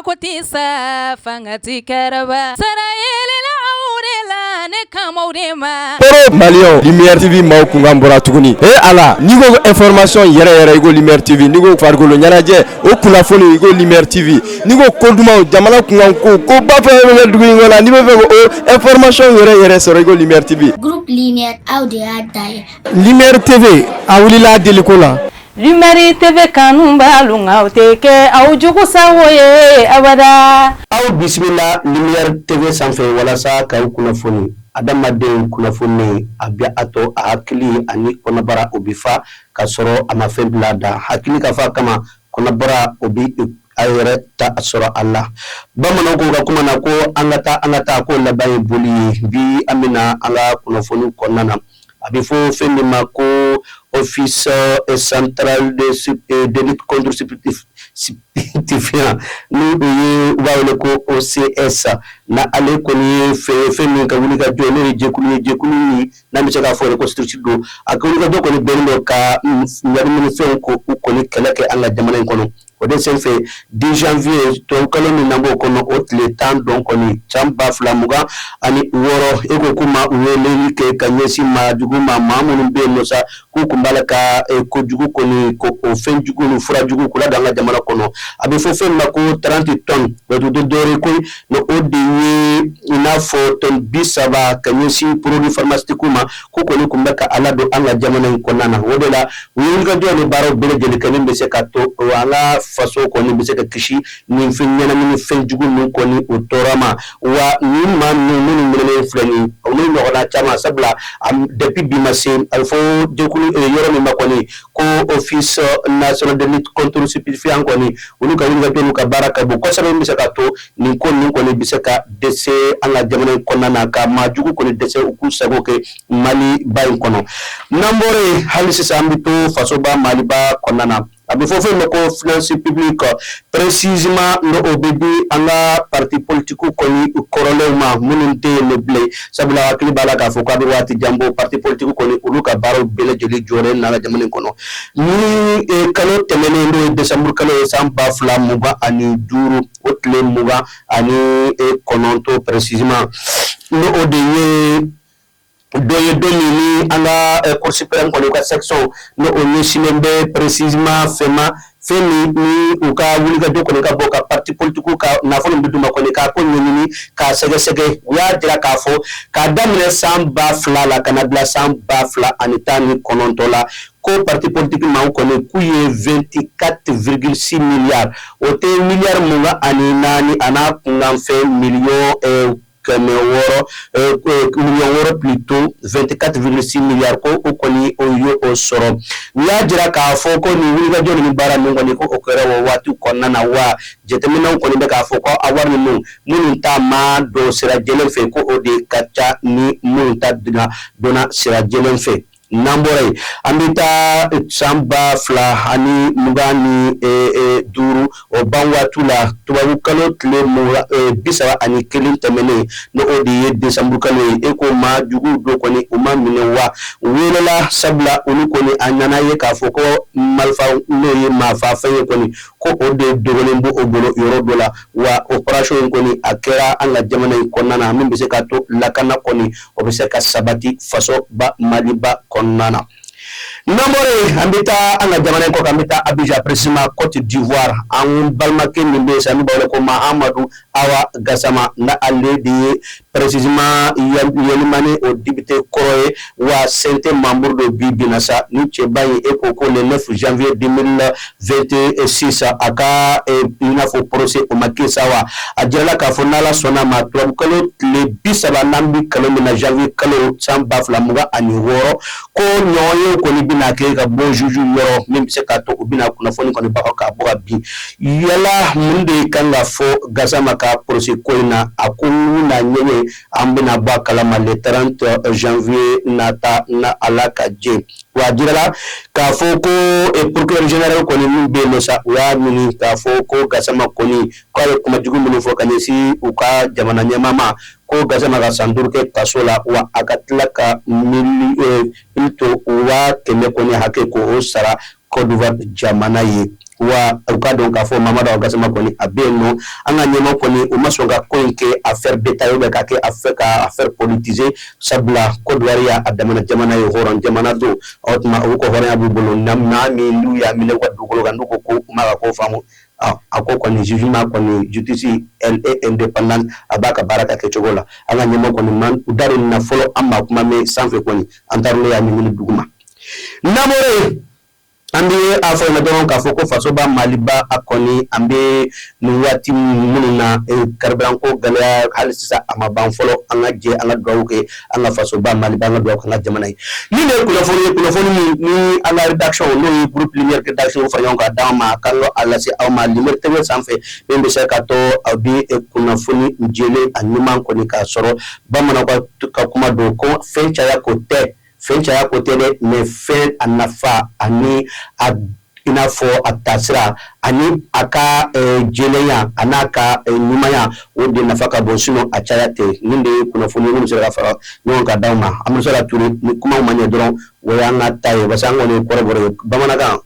Mako tɛ sa fanga tɛ kɛrɛba sara yɛlɛla aw de la ne kama de ma. Toro Maliyɛnw, Lumière TV maaw kunkan bɔra tuguni. E Ala, n'i ko information yɛrɛ yɛrɛ, i ko Lumière TV. N'i ko farikolo ɲɛnajɛ, o kunnafoni, i ko Lumière TV. N'i ko ko dumanw, jamana kunkan ko, koba fɛn fɛn bɛ kɛ dugu in kɔnɔ, n'i bɛ fɛ k'o information yɛrɛ yɛrɛ sɔrɔ, i ko Lumière TV. Groupe Lumière, aw de y'a ta ye. Lumière TV, a wulila deliko la. Lumière TV kanu b'alu nka o tɛ kɛ aw jugu sago ye abada. Aw bisimila Lumière TV sanfɛ walasa k'aw kunnafoni. Adamaden kunnafoni, a bɛ a to a hakili ani kɔnɔbara o bɛ fa ka sɔrɔ a ma fɛn bila da hakili ka fa kama. Kɔnɔbara o bɛ a yɛrɛ ta sɔrɔ a la. Bamananw ko ka kuma na ko an ka taa, an ka taa, ko laban ye boli ye. Bi, an bɛna an ka kunnafoni kɔnɔna na, a bɛ fɔ fɛn min ma ko Office central de lutte contre stupéfiant, ni o ye u b'a wele ko OCS. Na ale kɔni ye fɛn fɛn min ka wuli ka jɔ, n'o ye jɛkulu ye, jɛkulu min n'an bɛ se k'a fɔ yɛrɛ ko structure don, a ka wuli ka jɔ kɔni bɛnnen don ka ɲɛnaminifɛnw ko u kɔni kɛlɛ kɛ an ka jamana in kɔnɔ. O de senfɛ, 10 janvier, tubabukalo min n'an b'o kɔnɔ, o tile 10 dɔn kɔni san 2026, e ko k'u ma u weleli kɛ ka ɲɛsin maa jugu ma, maa minnu bɛ yen nɔ sa k'u tun b'a la ka kojugu kɔni ko o fɛn jugu ni fura jugu k'u ladon an ka jamana kɔnɔ. A bɛ fɔ fɛn min ma ko 30 tonnes, o tɛ dɔwɛrɛ koyi, o de ye i n'a fɔ tonne 30 ka ɲɛsin produit pharmaceutique ma, ko kɔni tun bɛ ka a ladon an ka jamana in kɔnɔna na. O de la, u ye wulikajɔ ni baaraw bɛɛ lajɛlen kɛ min bɛ se ka to an ka faso kɔni bɛ se ka kisi nin fɛn ɲɛnamini fɛn jugu ninnu kɔni o tɔɔrɔ ma. Wa nin maa ninnu minnu minɛnen filɛ nin, olu ɲɔgɔnna caman, sabula depuis bi ma se, a bɛ fɔ jɛkulu yɔrɔ min ma kɔni ko Office national de lutte contre stupéfiant kɔni, olu ka wulikajɔ n'u ka baara ka bon kosɛbɛ, min bɛ se ka to nin ko ninnu kɔni bɛ se ka dɛsɛ an ka jamana in kɔnɔna na, ka maa jugu kɔni dɛsɛ u k'u sago kɛ Mali ba in kɔnɔ. N'an bɔra yen, hali sisan an bɛ to fasoba Maliba kɔnɔna na. A bɛ fɔ fɛn ma ko finance publique, précisément n'o o bɛ di an ka parti politique kɔni kɔrɔlenw ma, minnu tɛ yen bilen, sabula hakili b'a la k'a fɔ k'a bɛ waati jan bɔ, parti politique kɔni olu ka baaraw bɛɛ lajɛlen jɔlen n'an ka jamana in kɔnɔ. Ni kalo tɛmɛnen, n'o ye décembre kalo ye, san 2025, o tile 29 précisément, n'o o de ye dɔ ye don min ni an ka Cour suprême kɔni ka section, n'o o ɲɛsinnen bɛ précisément fɛn ma, fɛn min ni u ka wulikajɔ kɔni ka bɔ ka parti politique ka nafolo min bɛ d'u ma kɔni k'a ko ɲɛɲini k'a sɛgɛsɛgɛ, u y'a jira k'a fɔ k'a daminɛ san 2000 la ka na bila san 2019 la, ko parti politique maaw kɔni k'u ye 24,6 milliards, o tɛ miliyari 24 a n'a kunkanfɛn miliyɔn 600, miliyɔn 6 plutôt, 24,6 milliards, ko o kɔni o ye o sɔrɔ. U y'a jira k'a fɔ ko nin wulikajɔ ni baara ninnu kɔni, ko o kɛra o waati kɔnɔna na. Wa jateminɛw kɔni bɛ k'a fɔ ko a wari ninnu, minnu ta ma don sira jɛlen fɛ, ko o de ka ca ni minnu ta donna sira jɛlen fɛ. N'an bɔra yen, an bɛ taa san 2025 o ban waati la, tubabu kalo tile 31 tɛmɛnen, n'o o de ye décembre kalo ye, e ko maa jugu dɔ kɔni u ma minɛ wa u welela, sabula olu kɔni a nana ye k'a fɔ ko marifa, n'o ye maafafɛn ye kɔni, ko o de dogolen b'o bolo yɔrɔ dɔ la. Wa opération in kɔni a kɛra an ka jamana in kɔnɔna na, min bɛ se ka to lakana kɔni o bɛ se ka sabati fasoba Maliba kɔnɔna na. N'an bɔra yen, an bɛ taa an ka jamana in kɔ kan, an bɛ taa Abidjan, précisément Côte d'Ivoire. An balimakɛ min bɛ yen sisan n'u b'a wele ko Mahamadu Awa Gasama, na ale de ye précisément Yelimani o député kɔrɔ ye, wa CNT membre dɔ bi bi na sa. Ni cɛba in, e ko ko le 9 janvier 2026, a ka i n'a fɔ procès o ma kɛ sa. Wa a jirala k'a fɔ n'Ala sɔnna ma, tubabukalo tile 30 n'an bɛ kalo min na, janvier kalo san 2026, ko ɲɔgɔn ye kɔni bɛna kɛ ka bɔ juge yɔrɔ, min bɛ se k'a to u bɛna kunnafoni kɔni baga k'a bɔ ka bin. Yala mun de kan ka fɔ Gasama ka procès ko in na? A ko na ɲɛɲɛ, an bɛna bɔ a kalama le 30 janvier nata, na Ala ka jɛ. Wa a jirala k'a fɔ ko procureur général kɔni min bɛ yen nɔ sa, u y'a ɲini k'a fɔ ko Gasama kɔni k'a ye kuma jugu minnu fɔ ka ɲɛsin u ka jamana ɲɛmaa ma, ko Gasama ka san 5 kɛ kaso la, wa a ka tila ka mili plutôt 100 000 kɔni hakɛ k'o sara Côte d'Ivoire jamana ye. Wa u ka dɔn k'a fɔ Mamadu Awa Gasama kɔni a bɛ yen nɔ. An ka ɲɛmaa kɔni, u ma sɔn ka ko in kɛ affaire d'État ye, ka kɛ affaire, ka affaire politisée, sabula Côte d'Ivoire y'a damana jamana ye, hɔrɔn jamana don. O tuma u ko hɔrɔnya b'u bolo. Maa min n'u y'a minɛ u ka dugukolo kan, n'u ko ko u ma ka ko faamu, a ko kɔni jugement kɔni, justice, elle est indépendante, a b'a ka baara ka kɛ cogo la. An ka ɲɛmaa kɔni man u da na fɔlɔ, an ma kuma mɛn sanfɛ kɔni, an taara n'o y'a ɲini dugu ma. N'an bɔra yen, an bɛ a fɔ dɔrɔn k'a fɔ ko fasoba Maliba, a kɔni an bɛ nin waati minnu na, carburant ko gɛlɛya hali sisan a ma ban fɔlɔ. An ka jɛ an ka dugawu kɛ an ka fasoba Maliba, an ka dugawu kɛ an ka jamana ye. Ni de ye kunnafoni ye, kunnafoni min ni an ka rédaction, n'o ye groupe Lumière rédaction, fara ɲɔgɔn kan d'an ma k'an ka a lase aw ma Lumière TV sanfɛ, min bɛ se ka to aw bɛ kunnafoni jɛlen a ɲuman kɔni k'a sɔrɔ. Bamananw ka kuma don ko fɛn caya ko tɛ, fɛn caya ko tɛ dɛ, mais fɛn a nafa ani a i n'a fɔ a taasira ani a ka jɛlenya a n'a ka ɲumanya, o de nafa ka bon, sinon a caya tɛ. Nin de ye kunnafoni ye minnu sera ka fara ɲɔgɔn kan d'aw ma. An bɛ se ka turu ni kumaw ma ɲɛ dɔrɔn, o y'an ka ta ye, parce que an kɔni ye kɔrɔbɔrɔ ye, bamanankan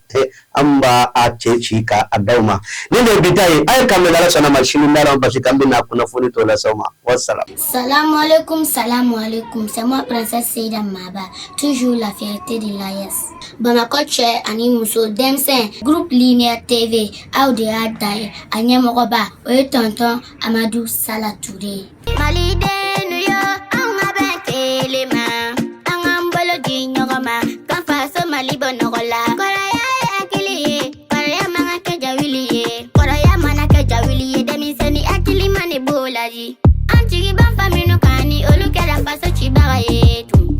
an b'a a cɛ ci ka a d'aw ma. Nin de ye bi ta ye. A ye kan bɛn, Ala sɔnna ma, sini n'Ala ma basi k'an bɛna kunnafoni tɔ lase aw ma. Wassalam. Salam alaikum, salam alaikum. C'est moi, Princesse Seida Maba, toujours la fierté de l'AES. Bamakɔ cɛ ani muso, denmisɛn, groupe Lumière TV, aw de y'a da ye. A ɲɛmɔgɔba, o ye tonton Amadu Sala Ture ye. Malidenw yo, an ka bɛn kelen ma, an k'an bolo di ɲɔgɔn ma, ka faso Mali bɔ nɔgɔ la. Kɔrɔya ye hakili ye, kɔrɔya man ka kɛ jawuli ye. Kɔrɔya mana kɛ jawuli ye, denmisɛnnin hakili ma ne b'o laji. An jigi b'an fa minnu kan, ni olu kɛra faso cibaga ye tun,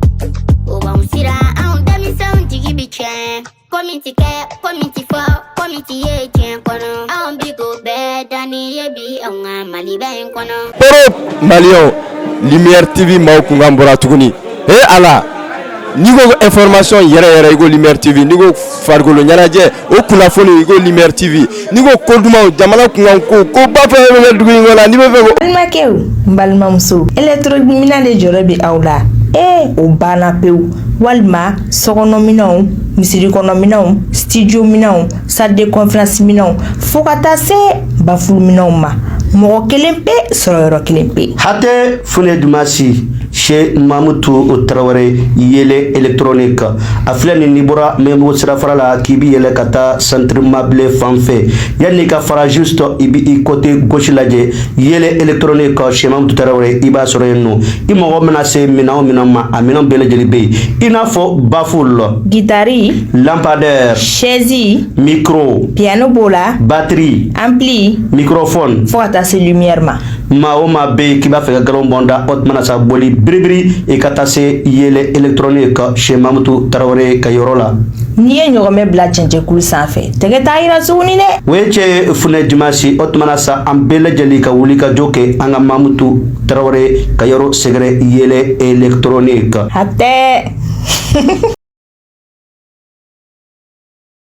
o b'anw siran, anw denmisɛnw jigi bi tiɲɛ. Ko min ti kɛ, ko min ti fɔ, ko min ti ye diɲɛ kɔnɔ, anw bi k'o bɛɛ danni ye bi anw ka Maliba in kɔnɔ. Koro maliyɛnw, Lumière TV maaw kunkan bɔra tuguni. He Ala, n'i ko information yɛrɛ yɛrɛ, i ko Lumière TV. N'i ko farikolo ɲɛnajɛ, o kunnafoni, i ko Lumière TV. N'i ko ko dumanw, jamana kunkan ko, ko ba fɛn fɛn bɛ dugu in kɔnɔ, n'i bɛ fɛ ko Balimakɛw, n balimamuso, électronique de jɔrɔ bɛ aw la. Ee, o banna pewu. Walima sokɔnɔminɛnw, misiri kɔnɔminɛnw, studio minɛnw, salle de conférence minɛnw, fo ka taa se baffle minɛnw ma, mɔgɔ kelen pe sɔrɔ yɔrɔ kelen pe. Hatɛ Fune Dumasi chez Mamutu Tarawele, Yele électronique, a filɛ nin. N'i bɔra Mɛnbugu sirafara la k'i bi yɛlɛ ka taa centre mabile fan fɛ, yanni ka fara juste, i bi i côté gauche lajɛ, Yele électronique chez Mamutu Tarawele, i b'a sɔrɔ yen nɔ. I mago mana se minɛn o minɛn ma, a minɛn bɛɛ lajɛlen bɛ yen, i n'a fɔ baffle, guitare, lampadaire, chaise, micro, piano b'o la, batterie, ampli, microphone, fo ka taa se lumière ma. Maa o maa bɛ yen k'i b'a fɛ ka galon bɔn da, o tuma sa boli biribiri i ka taa se Yele électronique chez Mamutu Tarawele ka yɔrɔ la. N'i ye ɲɔgɔmɛ bila cɛncɛnkulu sanfɛ, tɛgɛ t'a yira tuguni dɛ. O ye cɛ Funɛ Dimasi. O tuma sa, an bɛɛ lajɛlen ka wuli ka jɔ kɛ an ka Mamutu Tarawele ka yɔrɔ sɛgɛrɛ, Yele électronique. Hatɛ.